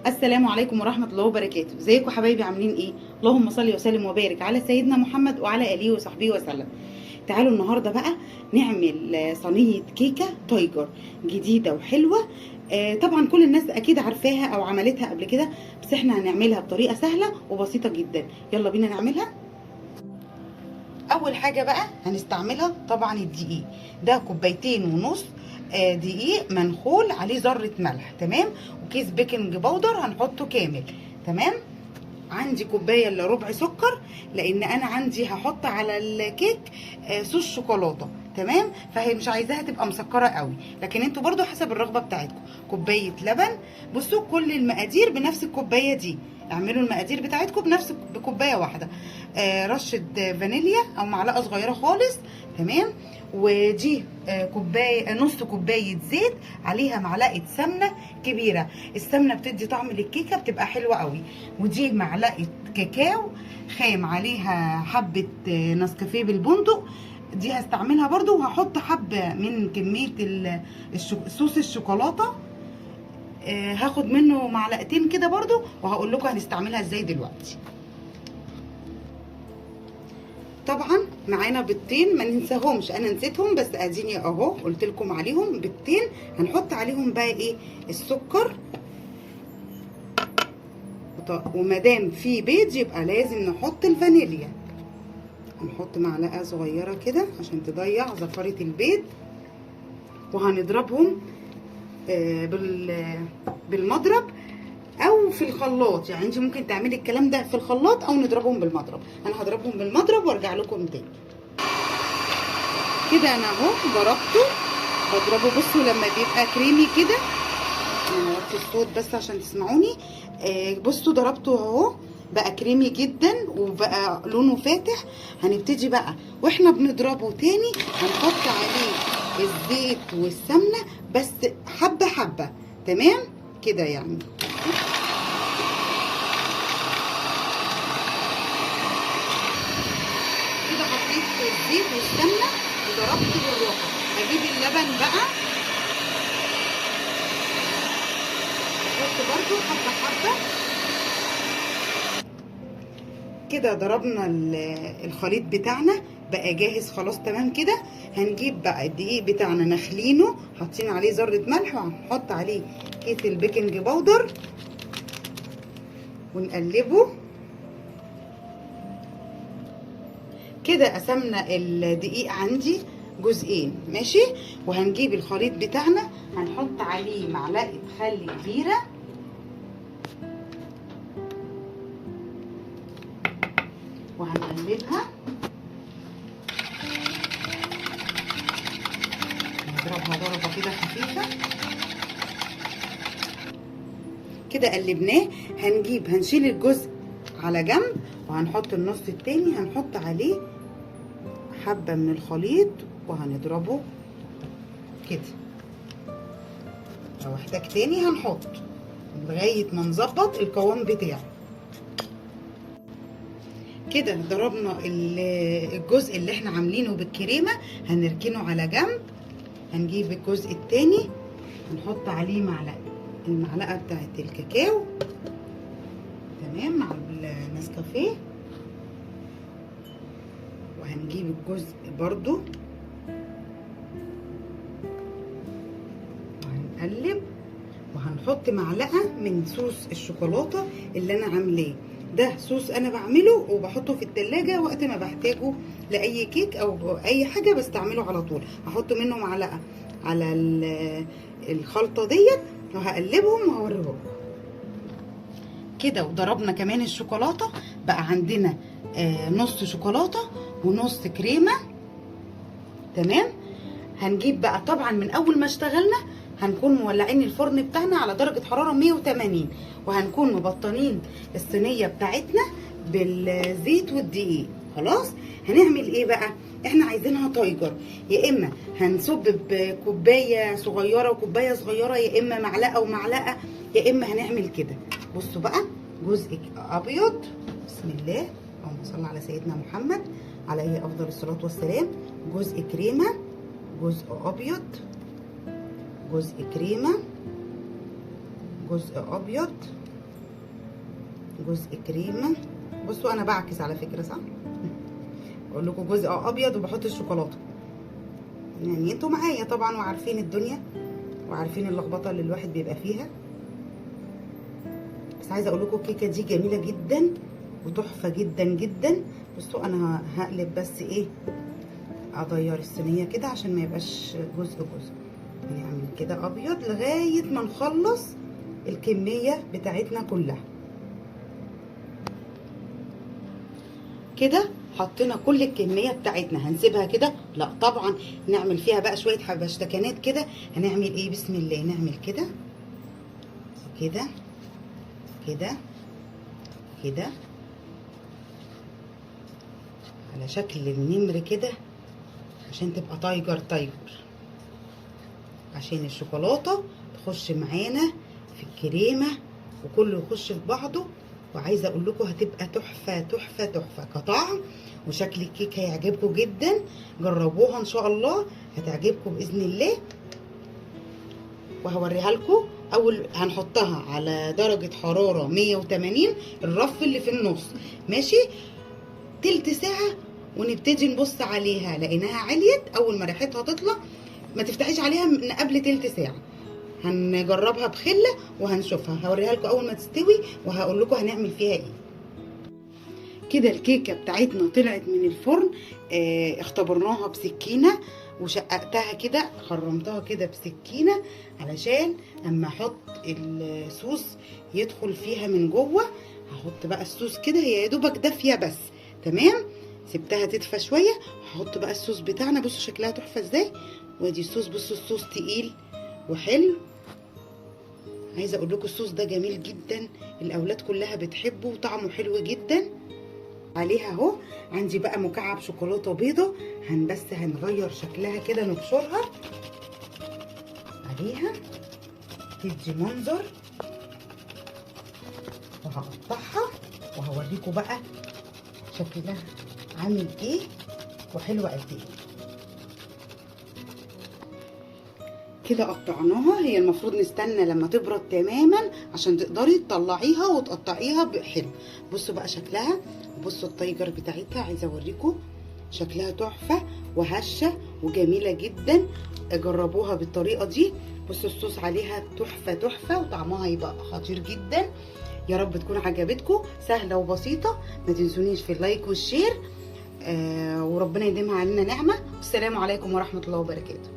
السلام عليكم ورحمة الله وبركاته. ازيكم حبايبي، عاملين ايه؟ اللهم صل وسلم وبارك على سيدنا محمد وعلى اله وصحبه وسلم. تعالوا النهارده بقى نعمل صينية كيكة تايجر جديدة وحلوه. طبعا كل الناس اكيد عارفاها او عملتها قبل كده، بس احنا هنعملها بطريقة سهلة وبسيطة جدا. يلا بينا نعملها. اول حاجة بقى هنستعملها طبعا الدقيق، ده 2.5 كوباية دقيق منخول عليه ذره ملح، تمام، وكيس baking powder هنحطه كامل، تمام. عندي 0.75 كوباية سكر، لان انا عندي هحط على الكيك صوص شوكولاتة، تمام، فهي مش عايزاها تبقى مسكره قوي، لكن انتوا برضو حسب الرغبة بتاعتكم. كوباية لبن، بصوا كل المقادير بنفس الكوباية دي، اعملوا المقادير بتاعتكم بنفس بكوبايه واحدة. رشه فانيليا او معلقه صغيرة خالص، تمام. ودي كوباية، نص كوباية زيت عليها معلقه سمنه كبيرة، السمنة بتدي طعم للكيكه بتبقى حلوة قوي. ودي معلقه كاكاو خام عليها حبه نسكافيه بالبندق، دي هستعملها برضو. وهحط حبه من كمية صوص الشوكولاتة، هاخد منه معلقتين كده برضو، وهقول لكم هنستعملها ازاي دلوقتي. طبعا معانا بيضتين ما ننساهمش، انا نسيتهم بس اديني اهو قلت لكم عليهم. بيضتين هنحط عليهم بقى ايه؟ السكر، ومادام في بيض يبقى لازم نحط الفانيليا. هنحط معلقه صغيرة كده عشان تضيع زفره البيض، وهنضربهم بالمضرب او في الخلاط. يعني انت ممكن تعملي الكلام ده في الخلاط او نضربهم بالمضرب. انا هضربهم بالمضرب وارجع لكم تاني. كده انا اهو ضربته، بضربه بصوا لما بيبقى كريمي كده. انا وطي الصوت بس عشان تسمعوني. بصوا ضربته اهو، بقى كريمي جدا وبقى لونه فاتح. هنبتدي بقى واحنا بنضربه تاني هنحط عليه الزيت والسمنه، بس حبه حبه، تمام كده يعني. كده حطيت الزيت والسمنه وضربت بالراحة. هجيب اللبن بقى احط برده حبه حبه كده. ضربنا الخليط بتاعنا بقى جاهز خلاص، تمام كده. هنجيب بقى الدقيق بتاعنا نخلينه، حاطين عليه ذره ملح، وهنحط عليه كيس ال baking powder ونقلبه كده. قسمنا الدقيق عندي جزئين، ماشي. وهنجيب الخليط بتاعنا هنحط عليه معلقه خل كبيرة، وهنقلبها، نضربها ضربه كده خفيفة كده. قلبناه. هنجيب هنشيل الجزء على جنب وهنحط النص التاني، هنحط عليه حبه من الخليط وهنضربه كده. لو احتاج تاني هنحط لغاية ما نظبط القوام بتاعه. كده ضربنا الجزء اللي احنا عاملينه بالكريمه، هنركنه على جنب. هنجيب الجزء التاني هنحط عليه معلقه، المعلقة بتاعت الكاكاو، تمام، مع النسكافيه. وهنجيب الجزء برضو وهنقلب، وهنحط معلقه من صوص الشوكولاتة اللي انا عاملاه. ده صوص انا بعمله وبحطه في التلاجة وقت ما بحتاجه لاي كيك او اي حاجة بستعمله على طول. هحط منه معلقه على الخلطة ديت وهقلبهم وهوريهم كده. وضربنا كمان الشوكولاتة، بقى عندنا نص شوكولاتة ونص كريمة، تمام. هنجيب بقى طبعا من اول ما اشتغلنا هنكون مولعين الفرن بتاعنا على درجة حرارة 180، وهنكون مبطنين الصينية بتاعتنا بالزيت والدقيق. خلاص هنعمل ايه بقى؟ احنا عايزينها تايجر، يا اما هنصب بكوباية صغيرة وكوباية صغيرة، يا اما معلقة ومعلقة، يا اما هنعمل كده. بصوا بقى، جزء ابيض، بسم الله، اللهم صل على سيدنا محمد عليه افضل الصلاة والسلام. جزء كريمة، جزء ابيض، جزء كريمة، جزء ابيض، جزء كريمة. بصوا انا بعكس على فكرة، صح؟ اقول لكم جزء ابيض وبحط الشوكولاتة، يعني انتوا معايا طبعا وعارفين الدنيا وعارفين اللخبطة اللي الواحد بيبقى فيها. بس عايزه اقول لكم الكيكه دي جميلة جدا وتحفه جدا جدا. بصوا انا هقلب بس ايه، اغير الصينية كده عشان ما يبقاش جزء جزء. هنعمل كده ابيض لغاية ما نخلص الكمية بتاعتنا كلها. كده حطينا كل الكمية بتاعتنا. هنسيبها كده؟ لا طبعا، نعمل فيها بقى شوية حبشتكنات كده. هنعمل ايه؟ بسم الله، نعمل كده كده كده كده على شكل النمر كده، عشان تبقى tiger tiger، عشان الشوكولاتة تخش معانا في الكريمة وكله يخش في بعضه. وعايزه اقول لكم هتبقى تحفة تحفة تحفة كطعم وشكل الكيك هيعجبكم جدا. جربوها ان شاء الله هتعجبكم باذن الله، وهوريها لكم. اول هنحطها على درجه حرارة 180، الرف اللي في النص، ماشي، تلت ساعة ونبتدي نبص عليها. لقيناها عليت، اول ما ريحتها تطلع ما تفتحيش عليها من قبل تلت ساعة. هنجربها بخله وهنشوفها، هوريها لكم اول ما تستوي وهقول لكم هنعمل فيها ايه. كده الكيكه بتاعتنا طلعت من الفرن، اختبرناها بسكينة وشققتها كده، خرمتها كده بسكينة علشان اما احط الصوص يدخل فيها من جوه. هحط بقى الصوص كده، هي يا دوبك دافيه بس، تمام. سبتها تدفى شوية، هحط بقى الصوص بتاعنا. بصوا شكلها تحفة ازاي، وادي الصوص. بصوا الصوص تقيل وحلو، عايزه اقول لكم الصوص ده جميل جدا، الاولاد كلها بتحبه وطعمه حلو جدا. عليها اهو عندي بقى مكعب شوكولاتة بيضة، بس هنغير شكلها كده، نبشرها عليها تدي منظر. وهقطعها وهوريكم بقى شكلها عامل ايه وحلوه قد ايه. كده قطعناها، هي المفروض نستنى لما تبرد تماما عشان تقدري تطلعيها وتقطعيها بحلو. بصوا بقى شكلها، بصوا التايجر بتاعتها، عايزه اوريكم شكلها تحفة وهشه وجميلة جدا. جربوها بالطريقة دي. بصوا الصوص عليها تحفة تحفة وطعمها يبقى خطير جدا. يا رب تكون عجبتكم، سهلة وبسيطة. ما تنسونيش في ال like وال share، وربنا يديمها علينا نعمه. والسلام عليكم ورحمة الله وبركاته.